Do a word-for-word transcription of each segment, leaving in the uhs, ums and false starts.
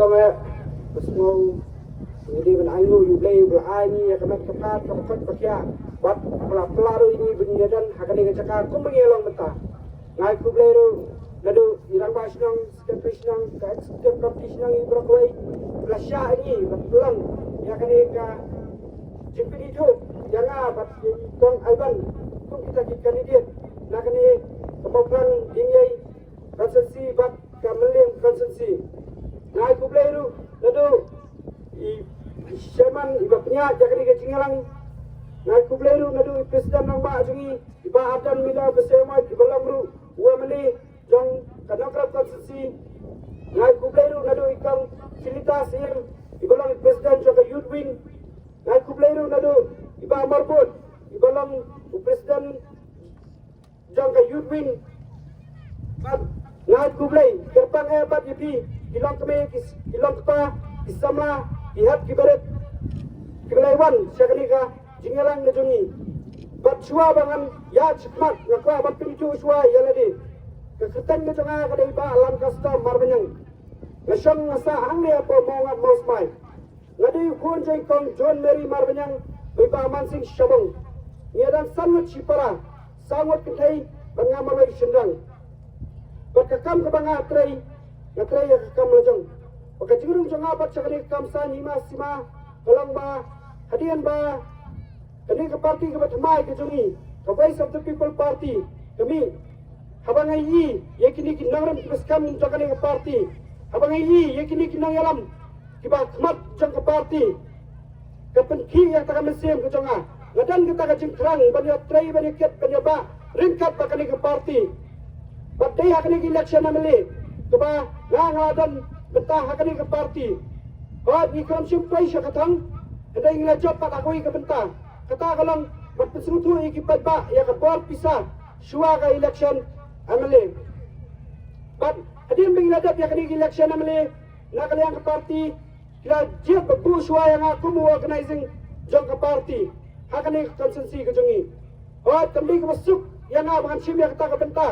Nga sngew ngi dei ban ai nguh ïa U Blei uba la ai ngi ïa ka met ka phad ka ba khot ba khiah bad uba la pla ruh ïa ngi ban ïadon ha kane ka jaka kumba ngi ïa long mynta. Nga ai khublei ruh naduh i rangbah shnong, secretary shnong, ka executive committee shnong, i baroh kawei ba la shah ïa ngi ban pynlong ïa kane ka jingpynithuh ïa nga bad i Kong Aiban kum kita ki candidate na kane ka Mawphlang Diengïei constituency bad ka Mylliem constituency. Nga ai khublei ruh naduh i chairman iba pynïaid ïa kane ka jingïalang. Nga ai khublei ruh naduh i president rangbah jong ngi, i Bah Ardent Miller Basaiawmoit, iba long ruh u M L A jong ka Nongkrem constituency. Nga ai khublei ruh naduh i Kong Shelita Syiem, iba long i president jong ka Youth Wing. Nga ai khublei ruh naduh i Bah Marbud, iba long u president jong ka Youth Wing. Bad nga ai khublei kyrpang eh bad ïa phi ki longkmie, ki, ki longkpa, ki samla, ki hep ki barit kiba la wan sha kane ka jingïalang ka jong ngi. Bad shuwa ba ngan ïaid shakhmat, nga kwah ban pynithuh shuwa ïa lade. Ka kyrteng ka jong nga ka dei Bah Lancaster Marbaniang. Nga shong nga sah hangne hapoh Mawngap Mawsmai. Nga dei u khun jong i Kong John Mary Marbaniang bad i Bah Mansing Shabong. Ngi ïadon san ngut shipara, saw ngut kynthei bad nga marwei shynrang. Bad ka kam kaba nga trei, nga trei ïa ka kam lajong. Bad ka jingrung jong nga bad sha kane ka kam saiñ hima sima ka long ba hadien ba kane ka party kaba thymmai ka jong ngi, ka Voice of the People Party, ka mih, haba nga ïohi ïa kine ki nongrim kiba skhem jong kane ka party, haba nga ïohi ïa kine ki nongïalam kiba khmat jong ka party, ka pynkhih ïa kata ka mynsiem ka jong nga. Nga don kata ka jingthrang ban ïatrei, ban ïakit, ban ïabah ryngkat bad kane ka party. Bad dei ha kane ka election M L A kaba nga, nga la don bynta ha kane ka party. Hooid, ngi khlem shym poi sha ka thong, hynrei ngi la jop pat ha kawei ka bynta. Kata ka long ban pynsngewthuh ïa ki paidbah ïa ka bor pisa shuwa ka election M L A. Bad hadien ba ngi la dep ïa kane ka election M L A, na ka liang ka party ki la jied bad buh shuwa ïa nga kum u organizing jong ka party ha kane ka constituency ka jong ngi. Hooid, kam dei kaba suk ïa nga ba ngan shim ïa kata ka bynta,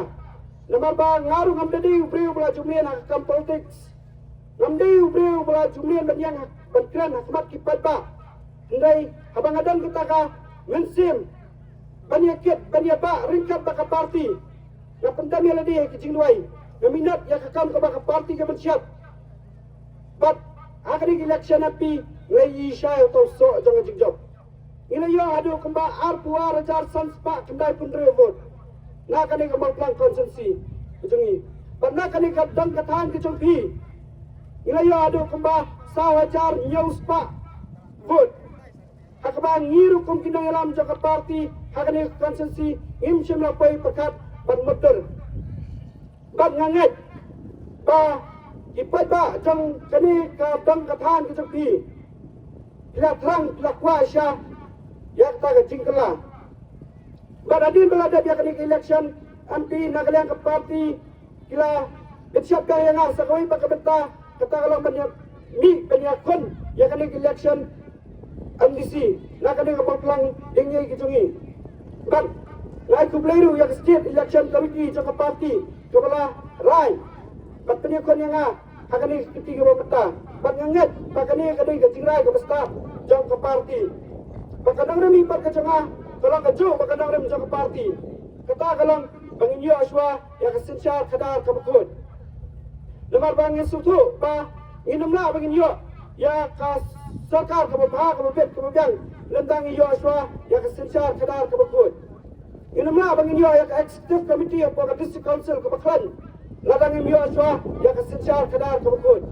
namar ba nga ruh ngam dei u briew ba la ju mlien ha ka kam politics. Ngam dei u briew ba la ju mlien ban ïeng ha, ban kren ha khmat ki paidbah. Hynrei haba nga don kata ka mynsiem ban ïakit, ban ïabah ryngkat bad ka party, nga pyndem ïa lade ha ki jingduwai, nga minot ïa ka kam kaba ka party ka pynshad. Bad ha kane ka election M P ngi la ïohi shai ha uta u soh jong ka jingjop. Ngi la ïoh haduh kumba arphew ar hajar san spah khyndai phew hynriew vote na kane ka Mawphlang constituency ka jong ngi. Bad na kane ka dong ka thaiñ ka jong phi, ngi la ïoh haduh kumba saw hajar hynñiew spah vote. Ha kaba ngi ruh kum ki nongïalam jong ka party ha kane ka constituency ngim shym la poi pyrkhat ban mutdur. Bad nga ngeit ba ki paidbah jong kane ka dong ka thaiñ ka jong phi, phi la thrang, phi la kwah sha ïa kata ka jingkylla. Bad hadien ba la dep ïa kane ka election M P, na ka liang ka party ki la pynshad biang ïa nga sa kawei pat ka bynta, kata ka long ban ïa mih ban ïakhun ïa kane ka election M D C na kane ka Mawphlang Diengïei ka jong ngi. Bad nga ai khublei ruh ïa ka State Election Committee jong ka party kaba la rai bad pynïakhun ïa nga ha kane ka kti kaba mynta. Bad nga ngeit ba kane ka dei ka jingrai kaba stad jong ka party. Ba ka nongrim hi pat ka jong nga ka long kajuh ba ka nongrim jong ka party. Kata ka long ba ngin ïoh shuwa ïa ka synshar khadar kaba khuid. Namar ba ngi sngewthuh ba ngin ym lah ba ngin ïoh ïa ka sorkar kaba bha, kaba bit, kaba biang lymda ngim ïoh shuwa ïa ka synshar khadar kaba khuid. Ngin ym lah ba ngin ïoh ïa ka executive committee hapoh ka district council kaba khlaiñ lada ngim ïoh shuwa ïa ka synshar khadar kaba khuid.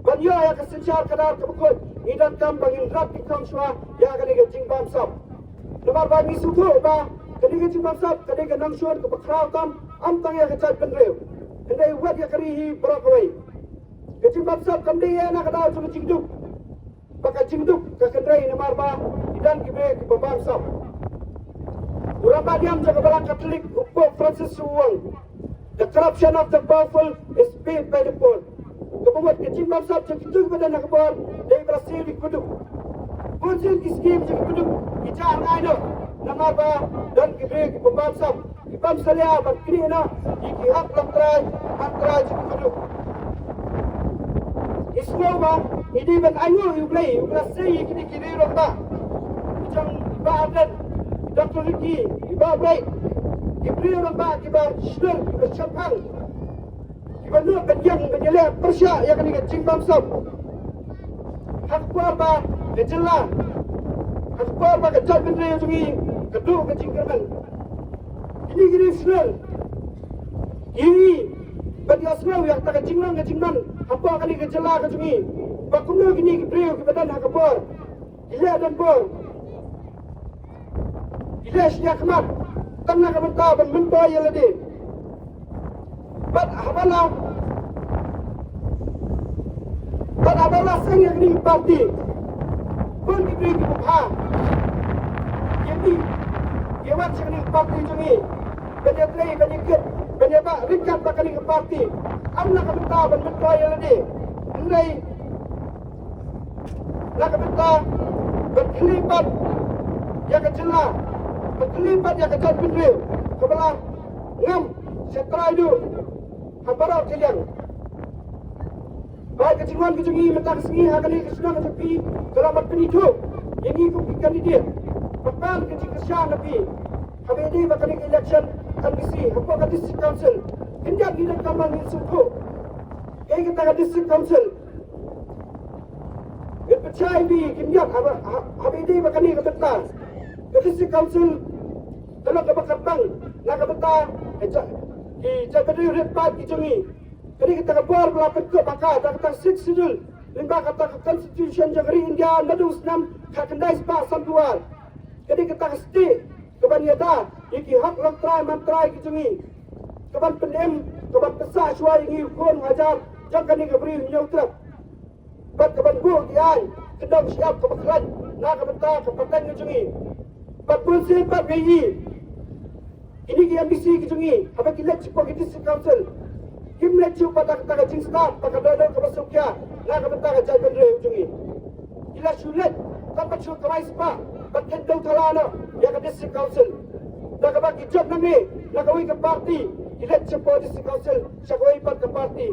Ban ïoh ïa ka synshar khadar kaba khuid, ngi donkam ba ngin rat nyngkong shuwa ïa kane ka jingbamsap. Namar ba ngi sngewthuh ba kane ka jingbamsap ka dei ka nongshun kaba khraw tam, ym tang ïa ka jaitbynriew, hynrei wat ïa ka ri hi baroh kawei. Ka jingbamsap kam dei ïa na ka daw jong ka jingduk. Ba ka jingduk ka kynrei namar ba ki don ki briew kiba bamsap. U rangbah niam jong ka Balang Katholik, u Pope Francis, u ong, "The corruption of the powerful is paid by the poor." Kaba mut ka jingbamsap jong kito kiba don ha ka bor dei ba la siew da kiba duk. Bun sien ki skim jong kiba duk ki jah rngai noh namar ba don ki briew kiba bamsap, ki bamsalia ban knieh noh ïa ki hok longtrai hok trai jong kiba duk. Ngi sngew ba ngi dei ban ainguh ïa U Blei, U Blei sei ïa kine ki riew rangbah. Jong i Bah Ardent, Doctor Ricky, i Bah Blei. Ki riew rangbah kiba shlur, kiba shemphang, kiba nud ban ïeng ban ïaleh pyrshah ïa kane ka jingbamsap. Ha ka por ba ka jylla, ha ka por ba ka jaitbynriew jong ngi ka duh ka jingkyrmen. Kine ki riew shnong, ïa ngi ban ïohsngew ïa kata ka jinglong ka jingman hapoh kane ka jylla ka jong ngi, ba kumno kine ki briew kiba don ha ka bor ki leh donbor, ki leh shiliang khmat tang na ka bynta ban myntoi ïa lade. Bad haba la, bad haba la seng ïa kane ka party, bun ki briew kiba bha ïa ngi, ïa wat sha kane ka party jong ngi, ban ïatrei, ban ïakit, ban ïabah ryngkat bad kane ka party. Ym na ka bynta ban myntoi ïa lade, hynrei na ka bynta ban khlieh pat ïa ka jylla, ban khlieh pat ïa ka jaitbynriew kaba la ngam sha trai duh ha baroh ki liang. Ba ka jingwan ka jong ngi mynta ka sngi ha kane ka shnong ka jong phi ka long ban pynithuh ïa ngi kum ki candidate. Ba ka jingkyrshan na phi haba ïadei bad kane ka election M D C hapoh ka District Council. Khyndiat ngi donkam ban ngin sngewthuh kaei kata ka District Council. Ngi pynshai phi khyndiat haba, ha-, haba ïadei bad kane ka bynta. Ka District Council ka long kaba kyrpang na ka bynta ka ja-, ki jaitbynriew rit paid ki jong ngi. Kane kata ka bor ba la pynkut ba ka da kata ka Sixth Schedule lyngba kata ka Constitution jong ka ri India naduh u snem khatkhyndai spah sanphew ar. Kane kata ka stieh kaban ïada ïa ki hok longtrai mantrai ki jong ngi, kaban pynim, kaban pynsah shuwa ïa ngi u khun u hajar jong kane ka bri Hynñiewtrep. Bad kaban buh ki aiñ khyndew shyiap kaba khlaiñ na ka bynta ka pateng ka jong ngi. Bad bunsien pat ngi ïohi kine ki M D C ki jong ngi haba ki leit shapoh ki District Council, kim leit shuh pat da kata ka jingstad bad ka dohnud kaba sngewkhia na ka bynta ka jaitbynriew jong ngi. Ki la shu leit tang ban shu kamai spah bad kheiñ dew thala noh ïa ka District Council. Da kaba ki jop nangne na kawei ka party, ki leit shapoh District Council sha kawei pat ka party.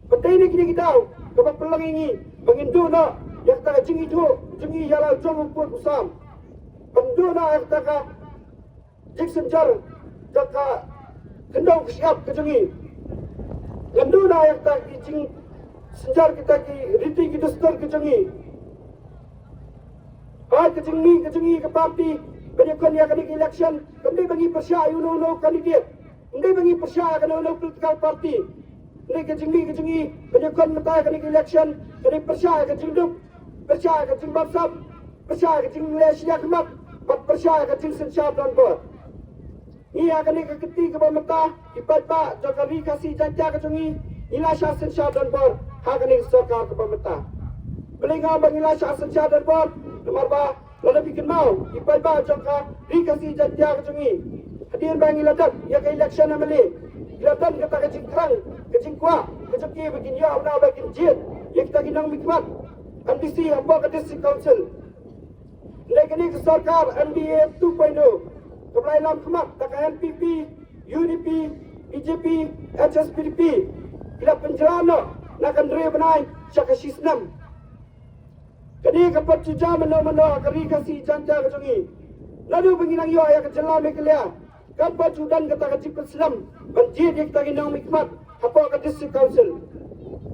Bad dei na kine ki daw kaba pynlong ïa ngi ba ngin duh noh ïa kata ka jingithuh jong ngi ïa la u jong u pud u sam. Ban duh noh ïa kata ka jingsynjar jong ka khyndew ka shyiap ka jong ngi. Ngan duh noh ïa kata ki jingsynjar kita ki riti ki dustur ki jong ngi. Ba ka jingmih ka jong ngi ka party ban ïakhun ïa kane ka election kam dei ba ngi pyrshah ïa uno uno u candidate. Ym dei ba ngi pyrshah ïa kano kano political party. Ym dei ka jingmih ka jong ngi ban ïakhun mynta ïa kane ka election ka dei pyrshah ïa ka jingduk, pyrshah ïa ka jingbamsap, pyrshah ïa ka jingleh shiliang khmat bad pyrshah ïa ka jingsynshar donbor. Ngi ha kane ka kynti kaba mynta, ki paidbah jong ka Ri Khasi Jaiñtia ka jong ngi, ngi la shah synshar donbor ha kane ka sorkar kaba mynta. Balei nga ong ba ngi la shah synshar donbor? Namar ba lada phi kynmaw, ki paidbah jong ka Ri Khasi Jaiñtia ka jong ngi, hadien ba ngi la dep ïa ka election M L A, ki la don kata ka jingthrang, ka jingkwah ka jong ki ba kin ïoh, ba kin jied ïa kita ki nongmihkhmat M D C hapoh ka District Council. Hynrei kane ka sorkar M D A two point oh kaba la ïalam khmat da ka N P P, U D P, B J P, H S P D P, ki la pynjlan noh na ka hynriew bnai sha ka shisnem. Kane ka pynjlan mano mano ha ka Ri Khasi Jaiñtia ka jong ngi. Naduh ba ngi nang ïoh ïa ka jylla Meghalaya, kam pat ju don kata ka jingpynslem ban jied ïa kita ki nongmihkhmat hapoh ka District Council.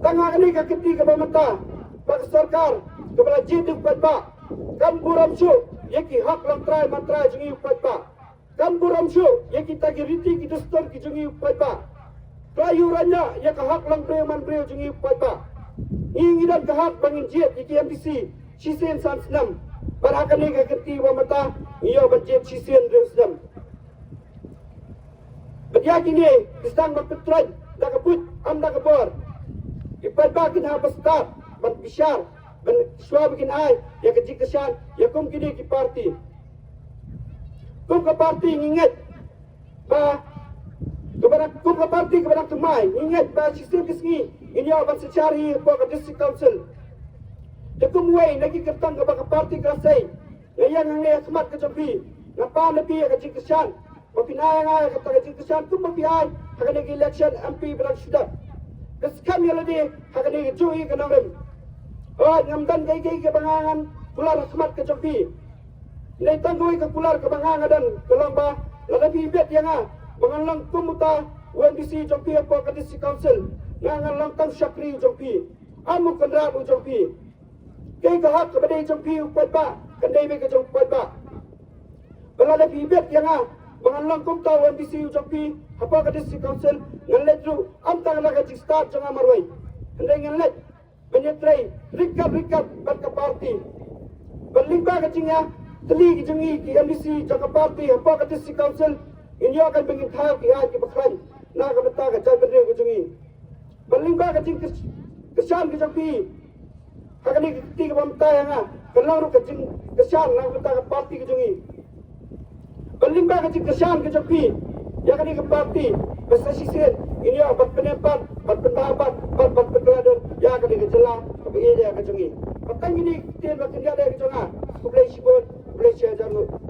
Tang ha kane ka kynti kaba mynta, ba ka sorkar kaba la jied da u paidbah kam burom shuh ïa ki hok longtrai mantrai jong ngi u paidbah. Kam burom shuh ïa kita ki riti ki dustur ki jong ngi u paidbah. Ka la ïuh raiñ noh ïa ka hok longbriew manbriew jong ngi u paidbah. Ngi ngi don ka hok ba ngin jied ïa ki M D C shisien san snem. Bad ha kane ka kynti ba mynta ngi ïoh ban jied shisien hynriew snem. Bad ïa kine ki sdang ban pyntroiñ da ka buit, ym da ka bor. Ki paidbah kin hap ban stad, ban bishar, ban shuwa ba kin ai ïa ka jingkyrshan ïa kum kine ki party. Kum ka party ngi ngeit ba, kaba dang, kum ka party kaba dang thymmai, ngi ngeit ba shisien ka sngi ngin ïoh ban synshar hi hapoh ka District Council. Te kum uwei na ki kyrtong kaba ka party ka la sei, nga ïeng hangne ha khmat ka jong phi, nga pan na phi ïa ka jingkyrshan ba phin ai ïa nga ïa kata ka jingkyrshan kumba phi ai ha kane ka election M P ba dang shu dep. Ka skhem ïa lade ha kane ka juh ïa ka nongrim. Hooid, ngam don kaei kaei kaba nga ngan kular ha khmat ka jong phi. Hynrei tang kawei ka kular kaba nga nga don ka long ba lada phi bit ïa nga ba ngan long kum uta u MDC jong phi hapoh ka District Council, nga ngan long tang shakri u jong phi, ym u kynrad u jong phi. Kaei ka hok kaba dei jong phi u paidbah kan dei beit ka jong u paidbah. Ba lada phi bit ïa nga ba ngan long kumta u MDC u jong phi hapoh ka District Council, ngan leit ruh ym tang da ka jingstad jong nga marwei, hynrei ngan leit ban ïatrei ryngkat ryngkat bad ka party. Ban lyngba ka jingïatylli ka jong ngi ki MDC jong ka party hapoh ka District Council, ngin ïoh kan ba ngin thaw ki aiñ kiba khlaiñ na ka bynta ka jaitbynriew ka jong ngi. Ban lyngba ka jingkyrshan ka jong phi ha kane ka kti kaba mynta ïa nga, kan long ruh ka jingkyrshan na ka bynta ka party ka jong ngi. Ban lyngba ka jingkyrshan ka jong phi ïa kane ka party, ba sa shisien ngin ïoh ban pynïap pat, ban pynbha pat, ban ban pynkylla dur ïa kane ka jylla kaba ïeit ka jong ngi. Ba tang kine ki ktien bad kyndiat ka jong nga. Khublei shibun, khublei shihajar nguh.